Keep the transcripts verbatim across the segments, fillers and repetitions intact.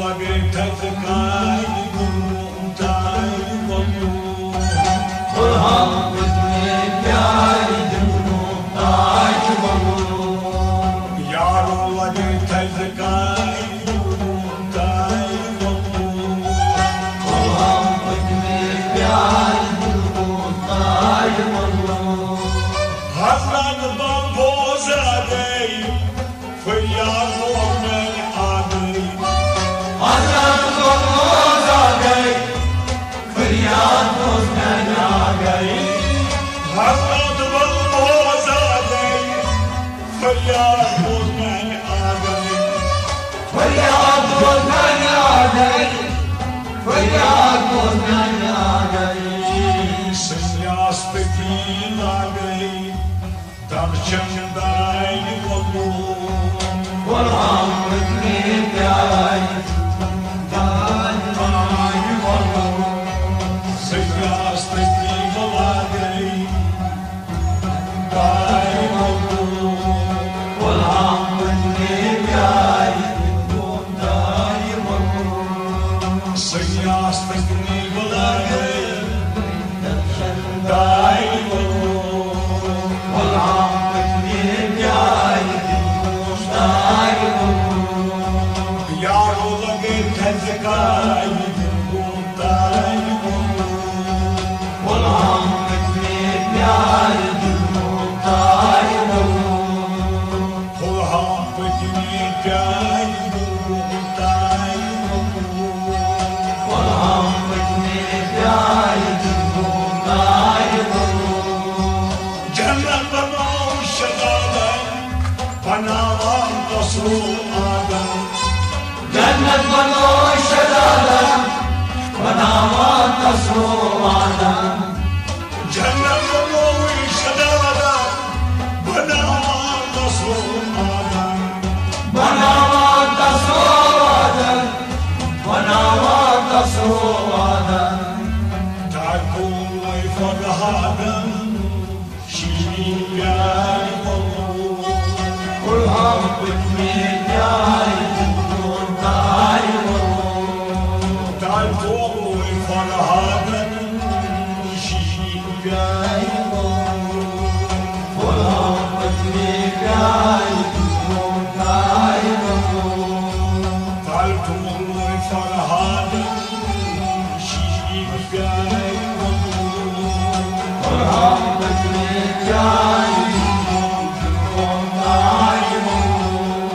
گٔے تھزٕ کامہِ دِنہٕ تاج وۄلُم۔ برہم پٔتمہِ پیارِ دِنہٕ تاج وۄلُم۔ یارو لگے تھزٕ کامہِ دِنہٕ تاج وۄلُم۔ برہم پٔتمہِ پیارِ دِنہٕ تاج وۄلُم۔ حضرت بمبوزہ گٔے فریاد بوز میانہِ آدٕے۔ حضرت بمبوزہ گٔے فریاد بوز میانہِ آدٕے۔ حضرت بمبوزہ گٔے فریاد بوز میانہِ آدٕے۔ فریاد بوز میانہِ آدٕے۔ فریاد بوز میانہِ آدٕے۔ سنیاس تہٕ دیٖن آدٕے۔ درشن داے وۄلُم۔ غلام پٔتمہِ پیارِ دِنہٕ تاج وۄلُم۔ سیاستہٕ دیٖن آدٕے۔ داے وۄلُم۔ غلام پٔتمہِ پیارِ دِنہٕ تاج وۄلُم۔ سیاستہٕ دیٖن آدٕے۔ داے وۄلُم۔ غلام پٔتمہِ پیارِ دِنہٕ تاج وۄلُم۔ یارو لگے تھزٕ کامہِ دِنہٕ تاج وۄلُم۔ غلام پٔتمہِ پیارِ دِنہٕ تاج وۄلُم۔ غلام پٔتمہِ پیارِ دِنہٕ تاج وۄلُم۔ غلام پٔتمہِ پیارِ دِنہٕ تاج وۄلُم۔ جنت بناو شہزادن، بناوان قصرو آدم۔ جنت بناو شہزادن، بناوان قصرو آدم۔ جنت بنووٕے شہزادن، بناوان قصرو آدم۔ بناوان قصرو آدم، بناوان قصرو آدم۔ تاج بووٕے فرہادن، شیرین پیارِ وۄلُم۔ غلام پٔتمہِ پیارِ دِنہٕ تاج وۄلُم۔ تاج بووٕے فرہادن، شیرین پیارِ وۄلُم۔ غلام پٔتمہِ پیارِ دِنہٕ تاج وۄلُم۔ تاج بووٕے فرہادن، شیرین پیارِ وۄلُم۔ غلام پٔتمہِ پیارِ دِنہٕ تاج وۄلُم۔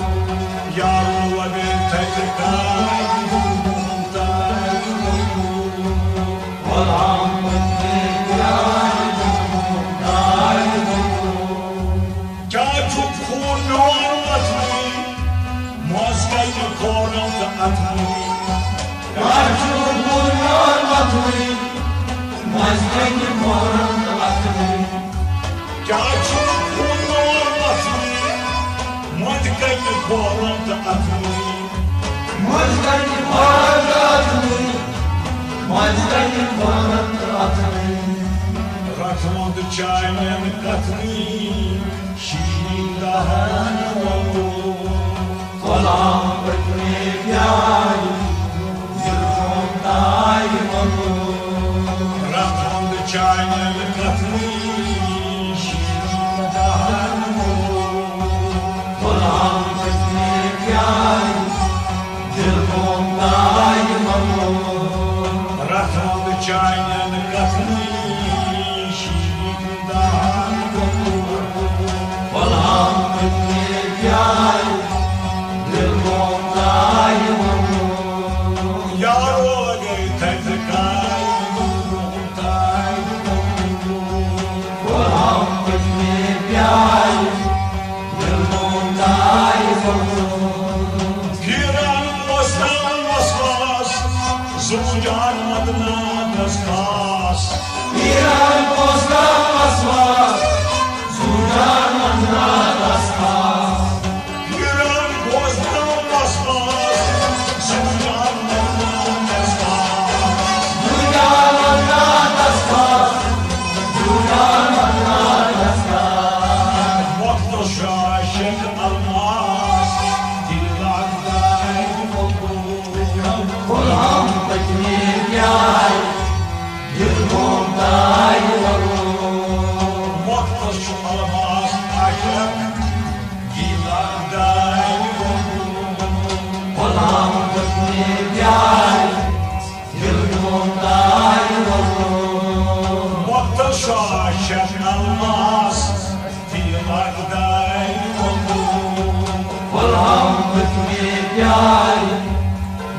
یارو لگے تھزٕ کامہِ دِنہٕ تاج وۄلُم۔ غلام پٔتمہِ پیارِ دِنہٕ تاج وۄلُم۔ کیٛاہ چھُ خوٗن میون وۄتھنٕے، منٛز کنہِ کھورم تہٕ اَتھنٕے؟ کیٛاہ چھُ خوٗن میون وۄتھنٕے، منٛز کنہِ کھورم تہٕ اَتھنٕے؟ کیٛاہ چھُ خوٗن میون وۄتھنٕے، منٛز کنہِ کھورم تہٕ اَتھنٕے؟ منٛز کنہِ کھورم تہٕ اَتھنٕے؟ منٛز کنہِ کھورم تہٕ اَتھنٕے؟ رٹھ وۄند چانٮ۪ن کتھنٕے، شیرین دہن وۄلُم۔ غلام پٔتمہِ پیارِ دِنہٕ تاج وۄلُم۔ رٹھ وۄند چانٮ۪ن کتھنٕے، شیرین دہن وۄلُم۔ غلام پٔتمہِ پیارِ دِنہٕ تاج وۄلُم۔ رٹھ وۄند چانٮ۪ن کتھنٕے، شیرین دہن وۄلُم۔ غلام پٔتمہِ پیارِ دِنہٕ تاج وۄلُم۔ یارو لگے تھزٕ کامہِ دِنہٕ تاج وۄلُم۔ غلام پٔتمہِ پیارِ دِنہٕ تاج وۄلُم۔ پھیران بوزناوان وسواس، زوٗ جان مدناتس خاص۔ پھیران بوزناوان وسواس، زوٗ جان مدناتس خاص۔ پھیران بوزناوان وسواس، زوٗ جان مدناتس خاص۔ زوٗ جان مدناتس خاص، زوٗ جان مدناتس خاص۔ وقتس شاہ شیخ الماس، دِل لاگ داے وۄلُم۔ غلام پٔتمہِ پیارِ دِل گوم تارِ وَلُن۔ وقتس چھُ الماس عاشق، گیٖلان دارِ وَلُن۔ غلام پٔتمہِ پیارِ دِل گوم تارِ وَلُن۔ وقتس چھُ عاشق الماس، گیٖلان دارِ وَلُن۔ غلام پٔتمہِ پیارِ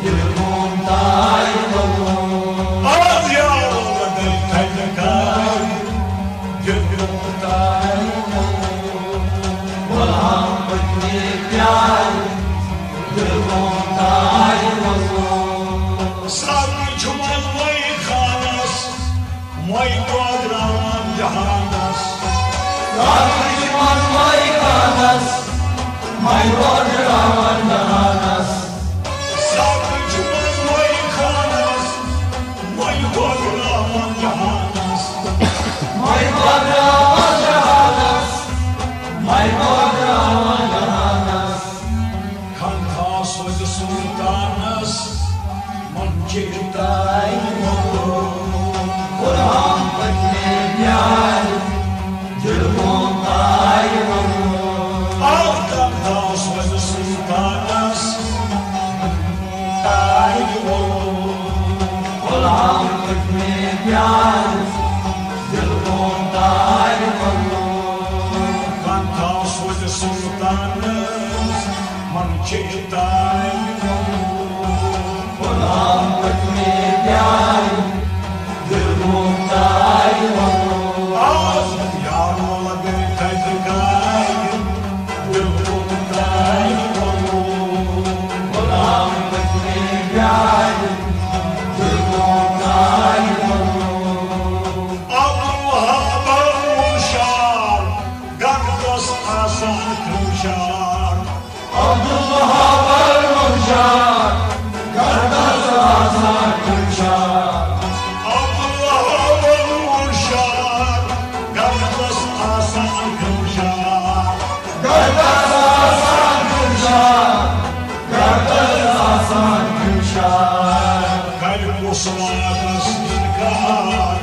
دِل گوم تارِ وَلُن۔ آز یارو لگے تھلہِ کارِ، دِل گوم تارِ وَلُن۔ غلام پٔتمہِ پیارِ دِل گوم تارِ وَلُن۔ ساقی چھُ منٛزبٲنۍ خانس، مَے بٲگراوان جہانس۔ ساقی چھُ منٛزبٲنۍ خانس، مَے بٲگراوان جہانس۔ ساقی چھُ منٛزبٲنۍ خانس، مَے بٲگراوان جہانس۔ مَے بٲگراوان جہانس، مَے بٲگراوان جہانس۔ خانقاہ سوزِ سلطانس، من چیتاے وَلُن۔ غلام پٔتمہِ پیارِ دِل گوم تارِ وَلُن۔ آ خانقاہ سوزِ سلطانس، تارِ وَلُن۔ غلام پٔتمہِ پیارِ دِل گوم تارِ وَلُن۔ خانقاہ سوزِ سلطانس، من چیتاے وَلُن۔ غلام پٔتمہِ پیارِ دِل گوم تارِ وَلُن۔ آز یارو لگے تھلہِ کارِ، دِل گوم تارِ وَلُن۔ غلام پٔتمہِ پیارِ دِل گوم تارِ وَلُن۔ عبدالوہاب المنشار، گردس آسان کھنشار۔ عبدالوہاب المنشار، گردس آسان کھنشار۔ عبدالوہاب المنشار، گردس آسان کھنشار۔ گردس آسان کھنشار، گردس آسان کھنشار۔ کرِ کُس وعدس اِنکار؟